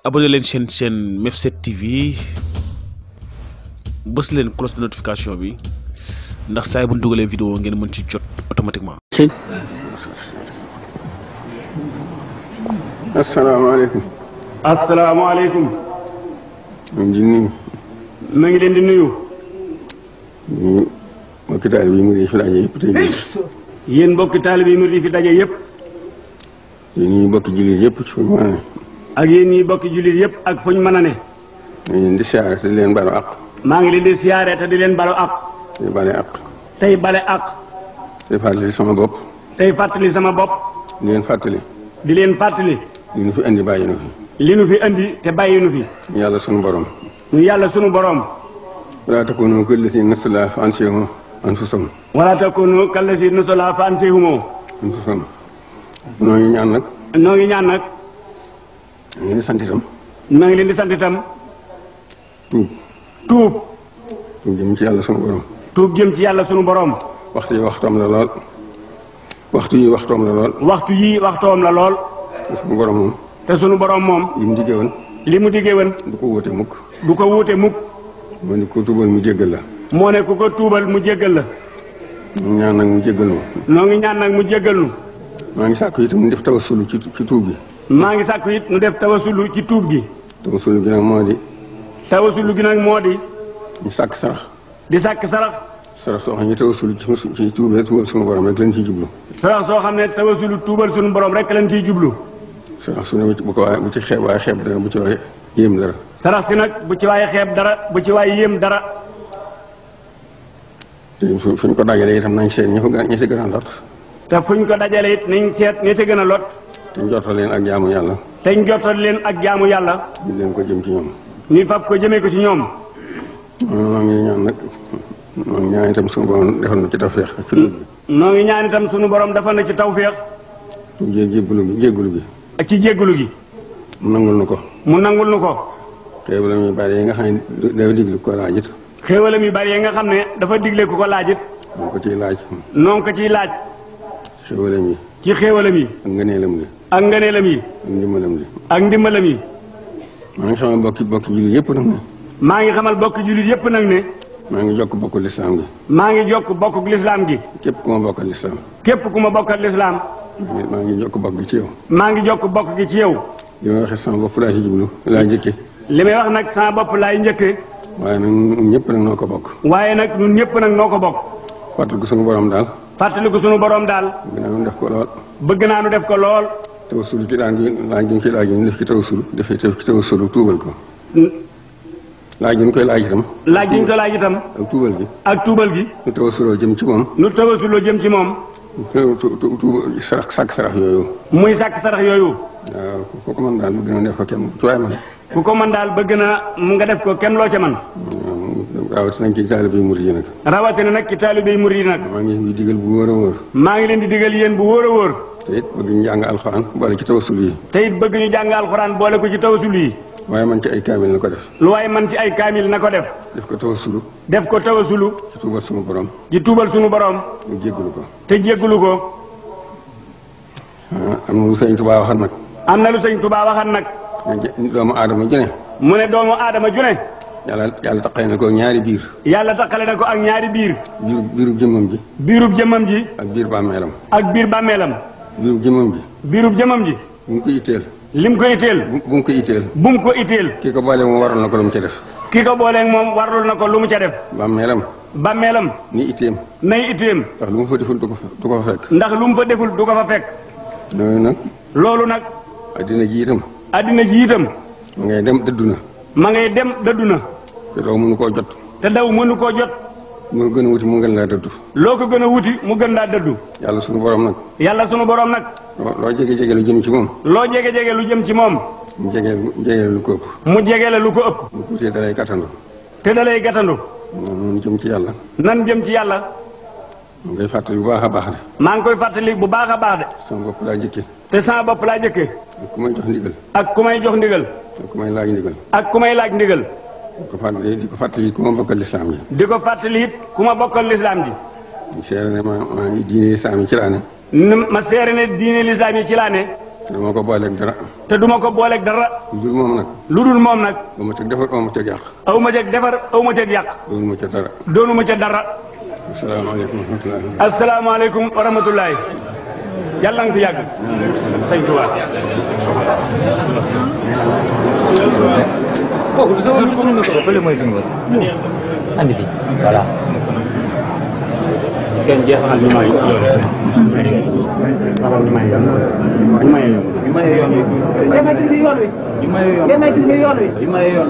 abonné leen chaîne Mef7 TV bës leen cloche de notification bi ndax saa yi bu ñu dugalee vidéo ngeen mën ci jot automatiquement. asalaamaaleykum. asalaamaaleykum. ñu ngi nuyu. ma ngi leen di nuyu. ñu mbokki taalibe yi murid yi fi daje yëpp tey yéen mbokki taalibe yi murid yi fi daje yëpp. yéen ñi bokki jullit yëpp ci fu ñu mën a ne. ak yéen ñi bokki jullit yëpp ak fu ñu mën a ne. ñu leen di siyaare te di leen balu àq. maa ngi leen di siyaare te di leen balu àq. tey bale àq. tey bale àq. tey fàttali sama bopp. tey fàttali sama bopp. di leen fàttali. di leen fàttali. li nu fi andi bàyyi nu fi. li nu fi andi te bàyyi nu fi. yàlla sunu borom. ñu yàlla sunu borom. wala takunu kallati nasalaa fa ansahum anfusahum. wala takunu kallati nasalaa fa ansahum anfusahum. noo ngi ñaan nag. noo ngi ñaan nag. maa ngi leen di sant itam. maa ngi leen di sant itam. tuub. tuub. tuub jëm ci yàlla sunu borom. tuub jëm ci yàlla sunu borom. waxtu yi waxtoom la lool. waxtu yi waxtoom la lool. waxtu yii waxtoom la lool. sunu borom moom. te sunu borom moom. li mu diggee woon. li mu diggee woon. du ko wóote mukk. du ko wuute mukk. moo ne ko tuubal mu jéggal la. moo ne ku ko tuubal mu jéggal la. ñu ñaan nag mu jéggal nu. noo ngi ñaan nag mu jéggal nu. maa ngi sàkku itam mu def tawasulu ci tuub gi. maa ngi sàkku it nu def tawasulu ci tuub gi. tawasulu gi nag moo di. tawasulu gi nag moo di. ñu sàkk sarax. di sàkk sarax. sarax soo xam ne tawasulu ci tuubee tuubal sunu borom rek lañ ciy jublu. sarax soo xam ne tawasulu tuubal sunu borom rek lañ ciy jublu. sarax su ne bu ko waaye bu ci xeeb waaye xeeb dara bu ci waaye yéem dara. sarax si nag bu ci waaye xeeb dara bu ci waaye yéem dara. te fuñ ko dajalee itam nañ seet ñi ci gën a lot. te fuñ ko dajale it nañ seet ñi ci gën a lot. te njortal leen ak jaamu yàlla. te njortal leen ak jaamu yàlla. ñu leen ko jëm ci ñoom. ñu fab ko jëmee ko ci ñoom. maa ngi ñaan nag maa ngi ñaan itam sunu borom defal na ci tawfeex ak ci tuub bi. noo ngi ñaan itam sunu borom defal na ci tawfeex. tuub jéggulu gi. ak ci jéggulu gi. mu nangul nu ko. mu nangul nu ko. xéewal mi bari yi nga xam ne dafa digle ko laaj it. xéewalam yu bari yi nga xam ne dafa digle ku ko laaj it. moo ko ciy laaj. noo ko ciy laaj. xéewalam yi. ci xéewalam yi. ak ngëneelam li. ak ngëneelam yi. ak ndimbalam li. ak ndimbalam yi. maa ngi xamal bokki jullit yëpp nag ne. maa ngi xamal bokki jullit yëpp nag ne. maa ngi jokk bokku lislaam gi. maa ngi jokk bokku lislaam gi. képp ku ma bokkal lislaam. képp ku ma bokkal lislaam. maa ngi jokk bokk gi ci yow. maa ngi jokk bokk gi ci yow. li ma waxee sama bopp laa ci jublu laa njëkke. li may wax nag sama bopp laay njëkkee. waaye nag ñun ñëpp nag noo ko bokk. waaye nag ñun ñëpp nag noo ko bokk. fàttali ko sunu borom daal. fàttali ko sunu borom daal. bëgg naa nu def ko lool. bëgg naa nu def ko lool. tawassul ci laaj gi ci laaj ñu def ci tawassul def ci tawassul tuubal ko. laaj gi ñu koy laaj itam. laaj gi ñu koy laaj itam. ak tuubal gi. ak tuubal gi. nu tawassuloo jëm ci moom. nu tawassuloo jëm ci moom. sàkk sarax yooyu. muy sàkk sarax yooyu. waaw ku ko mën daal bëgg na def ko kenn ci waay man. ku ko mën daal bëgg na mu nga def ko kenn loo ca man. rawatina ci taalibe yi murid yi nag. rawatina nag ci taalibe yi murid yi nag. maa ngi leen di digal bu wóor a wóor. maa ngi leen di digal yéen bu wóor a wóor. te it bëgg ñu jàng alxuraan boole ci tawassul yi. te it bëgg ñu jàng alxuraan boole ko ci tawassul yi. waaye man ci ay kaamil na ko def. lu waaye man ci ay kaamil na ko def. def ko tawassulu. def ko tawassulu. ci tuubal sunu borom. ci tuubal sunu borom. mu jéggalu ko. te jéggalu ko. am na lu sëñ Tuubaa waxan nag. am na lu sëñ Tuubaa waxan nag. doomu aadama ju ne. mu ne doomu aadama ju ne. yàlla taqale na ko ñaari biir. yàlla taqale na ko ak ñaari biir. biirub jëmmam ji. biirub jëmmam ji. ak biir bàmmeelam. ak biir bàmmeelam. biirub jëmmam ji. biirub jëmmam ji. bu mu ko itteel. lim ko itteel. bu mu ko itteel. bu mu ko itteel. kii ko boole moom waral na ko lu mu ca def. ki ko booleeg moom warul na ko lu mu ca def. bàmmeelam. bàmmeelam. ni itteem. nay itteem. ndax lu mu fa deful du ko fa fekk. ndax lu mu fa deful du ko fa fekk. loolu nag. loolu nag. addina ji itam. addina ji itam. ma ngay dem dëddu na. ma ngay dem dëddu na. te daw mënu koo jot. te daw mënu koo jot. mu gën a wuti mu gën laa dëddu. loo ko gën a wuti mu gën laa dëddu. yàlla sunu borom nag. yàlla sunu borom nag. loo jege lu jëm ci moom. loo jege lu jëm ci moom. mu jege lu ko ëpp. mu jegele lu ko ëpp. mu tuutee dalay gàttandu. te dalay gàttandu. noonu jëm ci yàlla. nan jëm ci yàlla. mu ngay fàttali bu baax a baax de. maa ngi koy fàttali bu baax a baax de. sama bopp laa jëkke. te sama bopp laa jëkke. ak ku may jox ndigal. ak ku may jox ndigal. ak ku may laaj ndigal. ak ku may laaj ndigal. di ko fàttali ku ma bokkal lislaam ji. di ko fàttali it ku ma bokkal lislaam ji. seere ne maa ngi diine lislaam yi ci laa ne. ma seere ne diine lislaam yi ci laa ne. te duma ko booleeg dara. te duma ko booleeg dara. lu dul moom nag. lu dul moom nag. ba ma teg defar aw ma teg yàq. aw ma ceeg defar aw ma ceeg yàq. doonu ma ca dara. doonu ma ca dara. asalaamaaleykum wa rahmatulah. asalaamaaleykum wa rahmatulah. yàlla nga fi yàgg. sëñ Tuubaa. kooku du sama micro bële mooy suñu bos. andi bi voilà. kenn jeexal ñu may yoon ñu may yoon ñu may yoon